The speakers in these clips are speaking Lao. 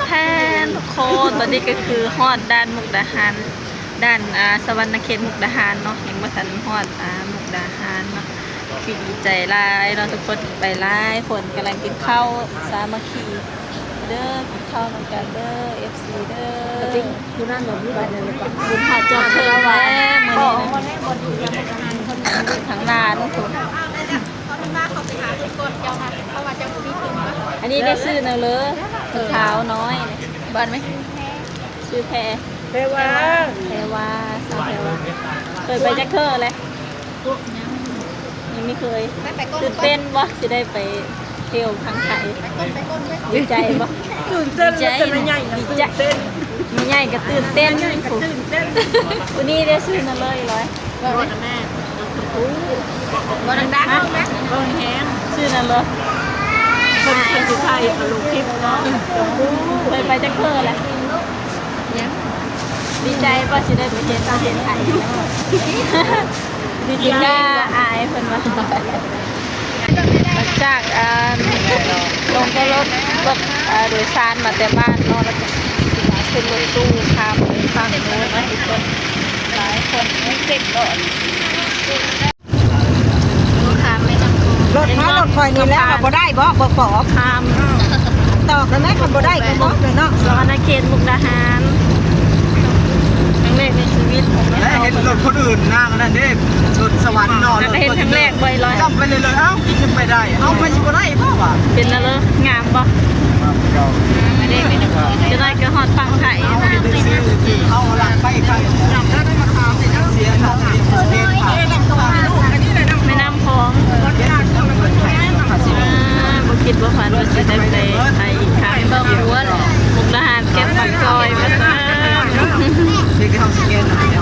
ແທນໆ ທຸກຄົນ ຕອນນີ້ກໍຄືຮອດດ່ານມຸກດາຫານ ດ່ານ ອ່າ ສະຫວັນນະເຂດມຸກດາຫານເນາະ ຍັງບໍ່ທັນຮອດ ອ່າ ມຸກດາຫານເນາະ. ຄືດີໃຈຫຼາຍເນາະທຸກຄົນ ໄປຫຼາຍຄົນ ກຳລັງກິນເຂົ້າ ສາມັກຄີເດີ ກິນເຂົ້ານຳກັນເດີ ເອັຟຊີເດີ. ບຸນຮອດຈອດເຖິງແລ້ວມື້ນີ້ນະ ທາງຫຼານພຸ້ນ. ອັນນີ້ໄດ້ຊື່ນະເລີ ຜູ້ສາວນ້ອຍ ບ້ານໄໝ? ຊື່ແພ ແພວາ ແພວາ ສາວແພວາ. ເຄີຍໄປຈັກເທື່ອແລ້ວ? ຍັງ ຍັງບໍ່ເຄີຍ. ຕື່ນເຕັ້ນບໍ່ ຊິໄດ້ໄປທ່ຽວທາງໄທ? ດີໃຈບໍ່? ຕື່ນເຕັ້ນ ດີໃຈ ແຕ່ແມ່ໃຫຍ່ນະ ຕື່ນເຕັ້ນ ແມ່ໃຫຍ່ກໍຕື່ນເຕັ້ນ ແມ່ໃຫຍ່ກໍຕື່ນເຕັ້ນ. ຜູ້ນີ້ໄດ້ຊື່ນະເລີ ອີຫຼອຍ ເວົ້ານຳແມ່. ເວົ້າດັງໆ ເວົ້າແຮງໆ. ຊື່ນະເລີ ເພິ່ນ ເພິ່ນຊິຖ່າຍເອົາລົງຄລິບເນາະ. ເຄີຍໄປຈັກເທື່ອແລ້ວ? ຍັງ. ດີໃຈບໍ່ ຊິໄດ້ໄປເຮັດ ໄປເຮັດໄອເນາະ? ດີໃຈ ອາຍເພິ່ນວ່າ. ຫຼັງຈາກ ອ່າ ລົງລົດ ລົດ ອ່າ ໂດຍສານມາແຕ່ບ້ານເນາະ ແລ້ວກໍຊິມາຂຶ້ນລົດຕູ້ຂ້າມໄປຝັ່ງໂນ້ນເນາະທຸກຄົນ. ຫຼາຍຄົນ ມີເຈັດເບາະນີ້ ຂ້າມແມ່ນ້ຳຂອງ. ລົດເຮົາ ລົດຂ້ອຍນີ້ແຫຼະ ເຮົາບໍ່ໄດ້ບໍ່ ບໍ່ປອບ ຂ້າມ. ຕອບໄດ້ໄໝ ຄັນບໍ່ໄດ້ກໍບອກເລີຍເນາະ. ສະຫວັນນະເຂດ ມຸກດາຫານ ຄັ້ງແລກໃນຊີວິດຂອງແມ່. ແລະເຫັນລົດຄົນອື່ນນາງອັນນັ້ນເດ້ ລົດສະຫວັນເນາະ ແລ້ວກໍເຫັນຄັ້ງແລກ ບໍ່ຫຼາຍ ຈ້ຳໄປເລີຍໆ. ເອົ້າ ຍັງໄປໄດ້ ເຮົາໄປຊິບໍ່ໄດ້ບໍ່ວະ? ເປັນແນວໃດ ງາມບໍ່? ງາມຄືເກົ່າ. ອືມ ຈັກໜ້ອຍກໍຮອດຝັ່ງໄທ. ເຮົາລັກໄປໄທ ເສຍເນາະ ແມ່ນ້ຳຂອງ. ອ່າ ບໍ່ຄິດບໍ່ຝັນວ່າຊິໄດ້ໄປ ໄປອີກຄັ້ງ. ບໍ່ຮູ້ແຫຼະ ມຸກດາຫານ ເກັບປາກຊອຍວ່າຊັ້ນ.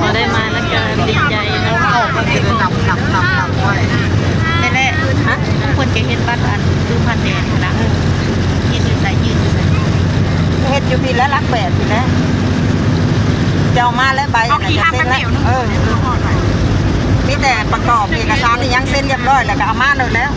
ບໍ່ໄດ້ມາແລ້ວກໍດີໃຈເນາະ. ນັ້ນແຫຼະ ຮະ ບາງຄົນກໍເຮັດບັດອັນ ຄືຜ່ານແດນພຸ້ນນະ ເຮັດຢູ່ໃສ ຍື່ນຢູ່ໃສ? ເຮັດຢູ່ພີ້ແຫຼະ ຫຼັກແປດພີ້ແຫຼະ. ເຈົ້າມາແລ້ວ ໃບອັນນັ້ນກໍເຊັນແລ້ວ. ເອີ ມີແຕ່ປະກອບເອກະສານອີ່ຫຍັງ ເຊັນຮຽບຮ້ອຍແລ້ວກໍເອົາມາໂລດແລ້ວ.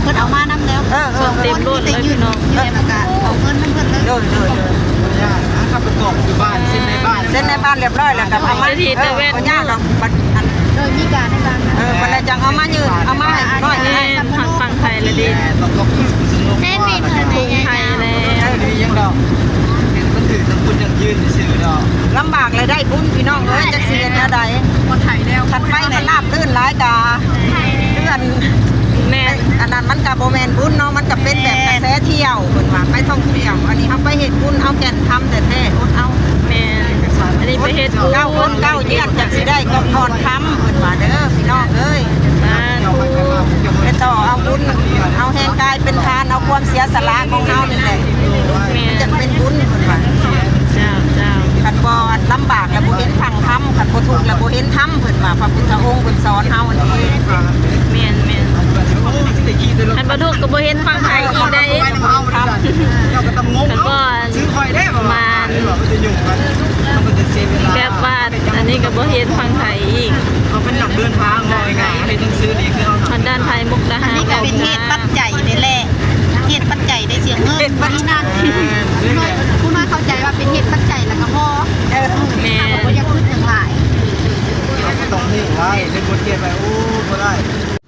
ເພິ່ນເອົາມານຳແລ້ວ. ເອີໆ ເຕັມໂລດເລີຍພີ່ນ້ອງ. ແລ້ວກໍເອົາເງິນນຳເພິ່ນເລີຍ. ໂດຍໆໆ. ຄັນປະກອບຢູ່ບ້ານ ເຊັນໃນບ້ານ ເຊັນໃນບ້ານຮຽບຮ້ອຍແລ້ວກໍເອົາມາ. ເອີ ບໍ່ຍາກດອກ. ບັດອັນ ໂດຍມີການໃນບ້ານ. ເອີ ບັດແລ້ວຈັ່ງເອົາມາຍື່ນ ເອົາມາໃຫ້ນ້ອຍ. ແມ່ນ ຮອດຝັ່ງໄທແລ້ວເດ້. ແມ່ນ ທຸງໄທແລ້ວ. ເອີ ດີຫຍັງດອກ ມັນຖືກນຳຄົນຢັ້ງຢືນຊື່ໆດອກ. ລຳບາກແລ້ວໄດ້ບຸນ ພີ່ນ້ອງເອີຍ ຈັກຊິເຮັດແນວໃດ. ຄັນໄປມັນລາບລື່ນຫຼາຍກະເລື່ອນ. ແມ່ນ ອັນນັ້ນມັນກະບໍ່ແມ່ນບຸນເນາະ ມັນກະເປັນແບບກະແສທ່ຽວ ເພິ່ນວ່າໄປທ່ອງທ່ຽວ. ອັນນີ້ເຮົາໄປເຮັດບຸນ ເຮົາແກ່ນທຳແທ້ໆ ອົດເອົາ. ແມ່ນ ອັນນີ້ໄປເຮັດບຸນ ເກົ້າຄົນເກົ້າຍຽນ ຈັກຊິໄດ້ກ້ອນຄຳ ເພິ່ນວ່າເດີ ພີ່ນ້ອງເອີຍ. ສາທຸ. ໄປຕໍ່ເອົາບຸນ ເອົາແຮງກາຍເປັນທານ ເອົາຄວາມເສຍສະຫຼະຂອງເຮົານີ້ແຫຼະ. ແມ່ນ ມັນຈັ່ງເປັນບຸນ ເພິ່ນວ່າ. ເຈົ້າ ເຈົ້າ. ຄັນບໍ່ອັນລຳບາກແລ້ວບໍ່ເຫັນຝັ່ງທຳ ຄັນບໍ່ທຸກແລ້ວບໍ່ເຫັນທຳ ເພິ່ນວ່າ ພະພຸດທະອົງເພິ່ນສອນເຮົານີ້. ແມ່ນໆ. ຄັນບໍ່ທຸກກໍບໍ່ເຫັນຝັ່ງໄທອີກໄດ໋. ຄັນບໍ່ອັນ ຊື້ຂ້ອຍໄດ້ປະມານ ແບບວ່າອັນນີ້ກໍບໍ່ເຫັນຝັ່ງໄທອີກ. ເຮົາເປັນນັກເດີນທາງ ເວົ້າງ່າຍໆ ເຮັດໜັງສືນີ້ຄືເຮົາ ທາງດ້ານໄທ ມຸກດາຫານ. ອັນນີ້ກໍເປັນເຫດປັດໄຈນີ້ແຫຼະ ເຫດປັດໄຈໄດ້ສຽງເງິນ ເຫດປັດໄຈ. ຜູ້ນ້ອຍ ຜູ້ນ້ອຍເຂົ້າໃຈວ່າເປັນເຫດປັດໄຈແລ້ວກໍພໍ. ເອີ ແມ່ນ ບໍ່ຢາກຄິດຫຍັງຫຼາຍ. ເຮົາກໍຕ້ອງນິ່ງໄວ້ ເຮັດບົດຮຽນໄວ້. ໂອ້ ບໍ່ໄດ້.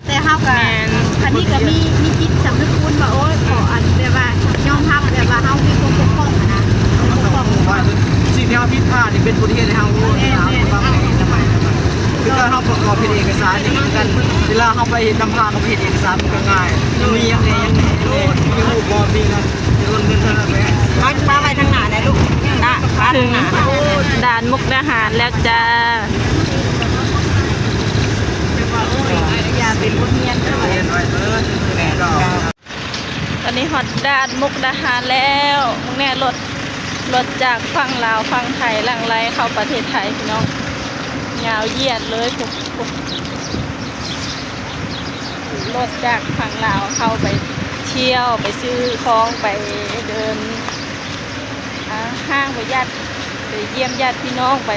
ແຕ່ເຮົາກໍ ແມ່ນ ອັນນີ້ກໍມີ ມີຈິດສຳນຶກຄຸນວ່າ ໂອ້ຍ ຂໍອັນແບບວ່າຍອມຮັບແບບວ່າເຮົາມີຄວາມບົກຜ່ອງນະ ເຮົາບົກຜ່ອງ. ສິ່ງທີ່ເຮົາຜິດພາດນີ້ເປັນບົດຮຽນໃຫ້ເຮົາ. ແມ່ນໆ. ຄືຕອນເຮົາປະກອບເຮັດເອກະສານນີ້ຄືກັນ ເວລາເຮົາໄປເຮັດນຳພາ ເຮົາໄປເຮັດເອກະສານມັນກໍງ່າຍ ມັນມີຫຍັງແດ່ ຫຍັງແດ່ ມີຮູບບໍ່ ມີນັ້ນ ມີໂອນເງິນເທົ່ານັ້ນແຫຼະ. ເອົາປາໄວ້ທາງໜ້າແດ່ລູກ ນະ ປາທາງໜ້າ. ເຖິງດ່ານມຸກດາຫານແລ້ວຈ້າ. ຕອນນີ້ຮອດດ່ານມຸກດາຫານແລ້ວ. ເບິ່ງແນ່ ລົດ ລົດຈາກຝັ່ງລາວຝັ່ງໄທຫຼັ່ງໄຫຼເຂົ້າປະເທດໄທ ພີ່ນ້ອງ ຍາວຢຽດເລີຍ. ລົດຈາກຝັ່ງລາວເຂົ້າໄປທ່ຽວ ໄປຊື້ຂອງ ໄປເດີນ ອ່າ ຫ້າງ ໄປຢາດ ໄປຢ້ຽມຍາດພີ່ນ້ອງ ໄປ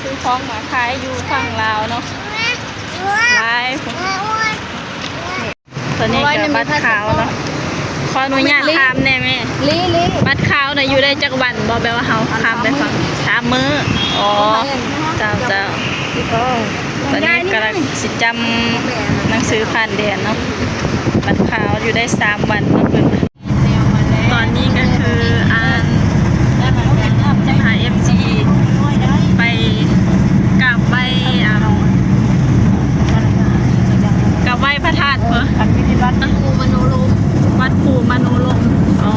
ຊື້ຂອງມາຂາຍຢູ່ຝັ່ງລາວເນາະ ຫຼາຍ. ໂຕນີ້ກໍບັດຂາວເນາະ ຂໍອະນຸຍາດຖາມແດ່ແມ່ ລີ ລີ ບັດ ຢູ່ໄດ້ຈັກວັນບໍ່? ແບບວ່າເຮົາຂ້າມໄປຝັ່ງ ສາມມື້. ອໍ ເຈົ້າ ເຈົ້າ. ຕອນນີ້ກຳລັງຊິຈຳໜັງສືຜ່ານແດນເນາະ ບັດຂ່າວຢູ່ໄດ້ສາມວັນເນາະເພິ່ນ. ຕອນນີ້ກໍຄື ອັນ ພາ ເອັຟ ຊີ ໄປກາບໄຫວ້ ອັນ ກາບໄຫວ້ພະທາດເພິ່ນ ວັດພູມະໂນລົມ. ອໍ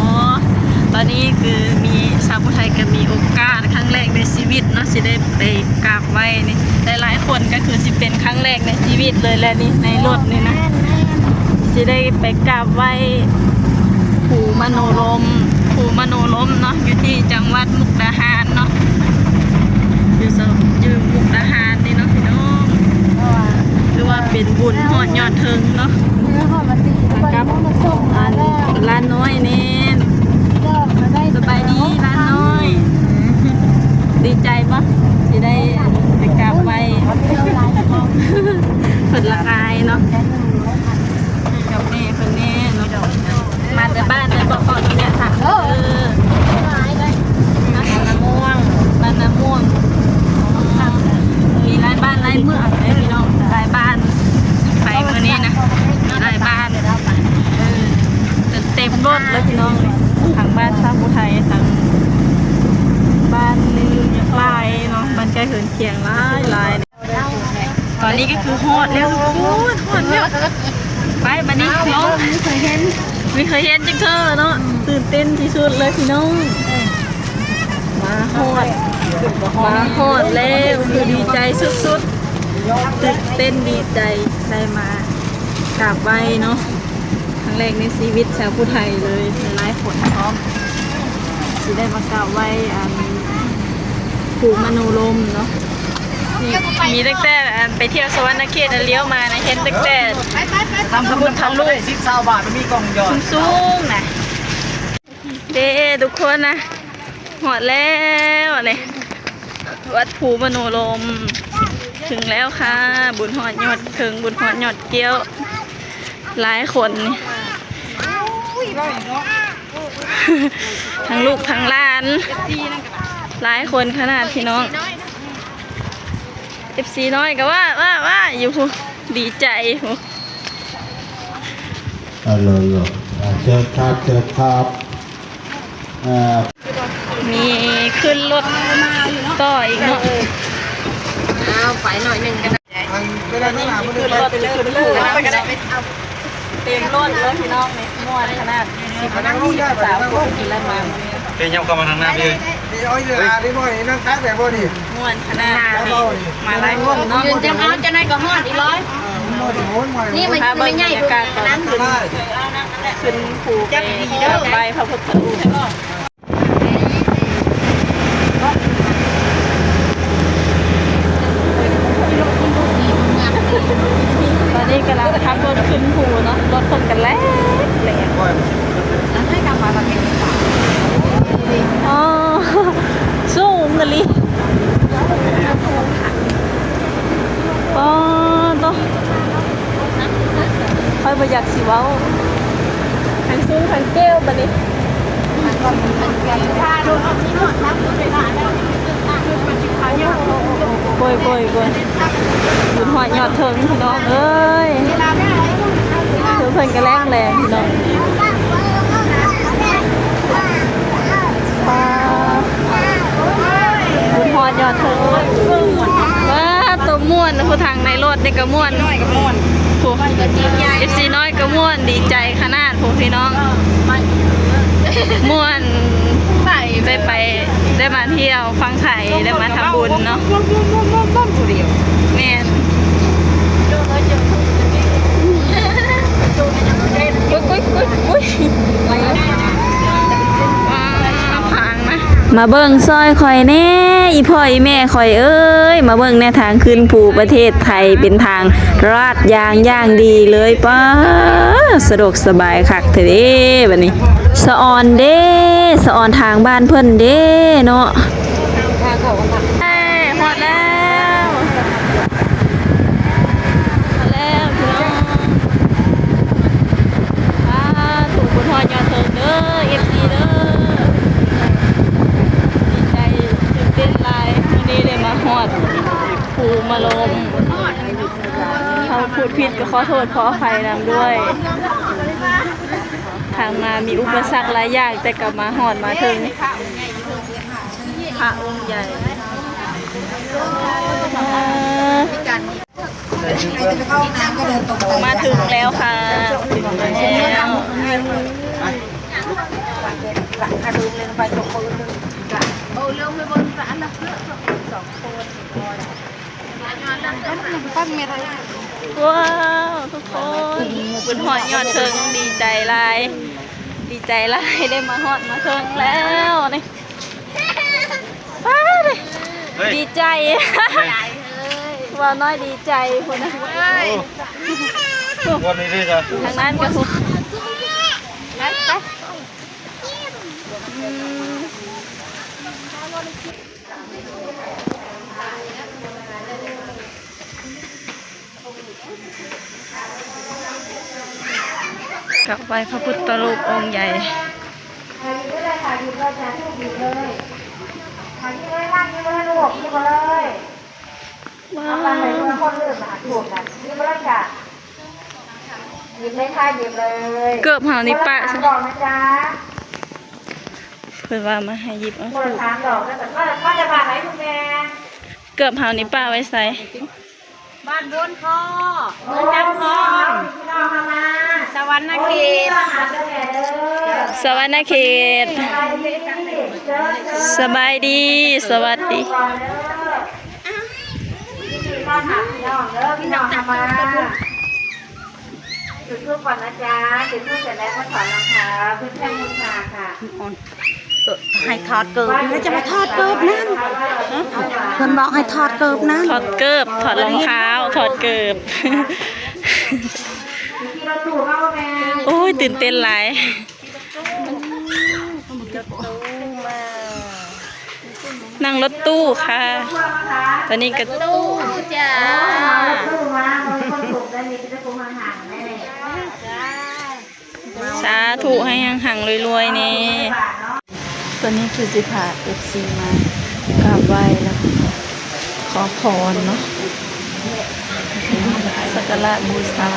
ຕອນນີ້ຄືມີ ຊາວຜູ້ໄທກໍມີໂອກາດຄັ້ງແລກໃນຊີວິດເນາະ ຊິໄດ້ໄປກາບໄຫວ້ນີ້. ຫຼາຍໆຄົນກໍຄືຊິເປັນຄັ້ງແລກໃນຊີວິດເລີຍແຫຼະນີ້ ໃນລົດນີ້ນະ. ຊິໄດ້ໄປກາບໄຫວ້ພູມະໂນລົມ ພູມະໂນລົມເນາະ ຢູ່ທີ່ຈັງຫວັດມຸກດາຫານເນາະ ຢູ່ ຢູ່ມຸກດາຫານນີ້ເນາະພີ່ນ້ອງ. ຖືວ່າເປັນບຸນຮອດຍອດເທິງເນາະ ກັບ ອັນ ຫຼານນ້ອຍແນ່. ສະບາຍດີຫຼານນ້ອຍ. ດີໃຈບໍ່ ທີ່ໄດ້ໄປກາບໄຫວ້ ເພິ່ນລະອາຍເນາະ. ກັບແມ່ເພິ່ນແນ່ເນາະ ມາແຕ່ບ້ານເລີຍບໍ່? ຂໍອະນຸຍາດຖາມເດີ ບ້ານນາມ່ວງ ບ້ານນາມ່ວງ. ມີຫຼາຍບ້ານຫຼາຍເມືອງເດ້ພີ່ນ້ອງ ຫຼາຍບ້ານ ໄປມື້ນີ້ນະ ຫຼາຍບ້ານ ເອີ ເຕັມລົດເລີຍພີ່ນ້ອງ. ທັງບ້ານຊາວຜູ້ໄທ ທັງບ້ານຫຼາຍເນາະ ບ້ານໃກ້ເຮືອນຄຽງຫຼາຍໆ. ຕອນນີ້ກໍຄືຮອດແລ້ວທຸກຄົນ ຮອດແລ້ວ. ໄປ ບັດນີ້ນ້ອງ ບໍ່ເຄີຍເຫັນ ບໍ່ເຄີຍເຫັນຈັກເທື່ອເນາະ ຕື່ນເຕັ້ນທີ່ສຸດເລີຍພີ່ນ້ອງ. ມາຮອດ ມາຮອດແລ້ວ ຄືດີໃຈສຸດໆ ຕື່ນເຕັ້ນດີໃຈໄດ້ມາກາບໄຫວ້ເນາະ. ຄັ້ງແລກໃນຊີວິດຊາວຜູ້ໄທເລີຍ ຫຼາຍໆຄົນພ້ອມ ຊິໄດ້ມາກາບໄຫວ້ ອັນ ພູມະໂນລົມເນາະ. ມີ ມີຕັ້ງແຕ່ ອັນ ໄປທ່ຽວສະຫວັນນະເຂດ ລຽວມານະ ເຫັນຕັ້ງແຕ່ພະພຸດທະຮູບ ສິບ ຊາວບາດ ມັນມີກ່ອງຢອດ ສູງໆນະ. ເດ້ ທຸກຄົນນະ ຮອດແລ້ວນີ້ ວັດພູມະໂນລົມ ເຖິງແລ້ວຄ່ະ. ບຸນຮອດຍອດເທິງ ບຸນຮອດຍອດແກ້ວ. ຫຼາຍຄົນນີ້ ທັງລູກທັງຫຼານ ຫຼາຍຄົນຂະໜາດພີ່ນ້ອງ. ເອັຟຊີນ້ອຍກໍວ່າ ວ່າ ວ່າຢູ່ພຸ້ນ ດີໃຈພຸ້ນ. ອາ ເຊີນຄັບ ເຊີນຄັບ. ອ່າ ມີຂຶ້ນລົດຕໍ່ອີກເນາະ. ອ້າວ ໄປໜ້ອຍໜຶ່ງກໍໄດ້. ອັນ ຕອນນີ້ຂຶ້ນລົດ ຂຶ້ນພູແລ້ວເນາະ ເຕັມລົດເລີຍພີ່ນ້ອງນີ້. ມ່ວນຂະໜາດ ສິບສາມຄົນ ຂີ່ລົດມາ. ເປັນຫຍັງເຂົ້າມາທາງໜ້າພີ່? ນີ້ເອົາອີກແລ້ວ ອັນນີ້ບໍ່ໃຫ້ນັ່ງຕັກໄດ້ບໍ່ນີ້? ມ່ວນຂະໜາດ ມາຫຼາຍຄົນເນາະ. ຢືນຈັງເອົາ ຈັກໜ້ອຍກໍຮອດອີກຮ້ອຍ. ນີ້ມັນ ມັນໃຫຍ່ກວ່າຕອນຂຶ້ນ ຂຶ້ນພູໄປກາບໄຫວ້ພະພຸດທະຮູບ. ຕອນນີ້ກຳລັງຂັບລົດຂຶ້ນພູເນາະ ລົດເພິ່ນກໍແລ່ນແລ່ນ. ອໍ ສູງອີ່ຫຼີ. ອໍ ໂຕ ຂ້ອຍບໍ່ຢາກຊິເວົ້າ ທັງສູງທັງແກ້ວບາດນີ້. ໂອ້ຍ ໂອ້ຍ ໂອ້ຍ ໂອ້ຍ ບຸນຮອດຍອດເທິງພີ່ນ້ອງເອີຍ. ຄືເພິ່ນກະແລ່ນແລ່ນພີ່ນ້ອງ. ປ້າ ບຸນຮອດຍອດເທິງ. ວ້າ ໂຕມ່ວນ ຜູ້ທັງໃນລົດນີ້ກໍມ່ວນ ນ້ອຍກໍມ່ວນ ຜູ້ ເອັຟຊີນ້ອຍກໍມ່ວນ ດີໃຈຂະໜາດ ຜູ້ພີ່ນ້ອງ ມ່ວນ ໄປ ໄປ ໄດ້ມາທ່ຽວຝັ່ງໄທ ໄດ້ມາທຳບຸນເນາະ. ແມ່ນ. ອຸ້ຍ ອຸ້ຍ ອຸ້ຍ ອຸ້ຍ ມາເບິ່ງຊ່ອຍຂ້ອຍແດ່ ອີ່ພໍ່ອີ່ແມ່ຂ້ອຍເອີຍ ມາເບິ່ງແດ່ ທາງຂຶ້ນພູປະເທດໄທ ເປັນທາງລາດຢາງຢ່າງດີເລີຍ. ປ້າ ສະດວກສະບາຍຄັກແທ້ເດ້. ບັດນີ້ ສະອອນເດ້ ສະອອນທາງບ້ານເພິ່ນເດ້ເນາະ. ຮອດແລ້ວ ຮອດແລ້ວພີ່ນ້ອງ. ສາທຸ ບຸນຮອດຍອດເທິງເດີ ເອັຟຊີເດີ. ມາລົມ ເຮົາພູດຜິດກໍຂໍໂທດຂໍອະໄພນຳດ້ວຍ. ທາງມາມີອຸປະສັກຫຼາຍຢ່າງ ແຕ່ກໍມາຮອດມາເຖິງພະອົງໃຫຍ່. ມາເຖິງແລ້ວຄ່ະ ເຖິງແລ້ວ. ວ້າວ ທຸກຄົນ ບຸນຮອດຍອດເທິງ ດີໃຈຫຼາຍ ດີໃຈຫຼາຍ ໄດ້ມາຮອດມາເທິງແລ້ວນີ້. ອ້າວ ດີໃຈ ເຮີ້ຍ ບ່າວນ້ອຍດີໃຈພຸ້ນນະ. ໂອ້ ວັນນີ້ເດ້ ທາງນັ້ນກໍພຸ້ນ ໄປ ໄປ ອືມ. ກັບໄຫວ້ພະພຸດທະຮູບອົງໃຫຍ່ ວ້າວ ເກີບເຮົານີ້ປະ ເພິ່ນວ່າມາໃຫ້ຫຍິບເອົາ ເກີບເຮົານີ້ປະໄວ້ໃສ? ບ້ານໂພນຄໍ້ ເມືອງຈຳພອນ ສະຫວັນນະເຂດ ສະຫວັນນະເຂດ. ສະບາຍດີ ສະຫວັດດີ. ຈຸດທູບກ່ອນນະຈ໊ະ ຈຸດທູບເສັດແລ້ວກໍຖອດລອງເທົ້າ ຂຶ້ນແທ່ນບູຊາຄ່ະ. ໃຫ້ຖອດເກີບ ແລ້ວຈະມາຖອດເກີບນັ້ນ ເພິ່ນບອກໃຫ້ຖອດເກີບນັ້ນ ຖອດເກີບ ຖອດລອງເທົ້າ ຖອດເກີບ. ໂອ້ຍ ຕື່ນເຕັ້ນຫຼາຍ. ນັ່ງລົດຕູ້ຄ່ະ ຕອນນີ້ກໍ ຕູ້ຈ້າ. ສາທຸ ໃຫ້ຮັ່ງໆລວຍໆແນ່. ຕອນນີ້ຄືຊິພາເອັຟຊີມາກາບໄຫວ້ ແລ້ວກໍຂໍພອນເນາະ ສັກກາລະບູຊາ.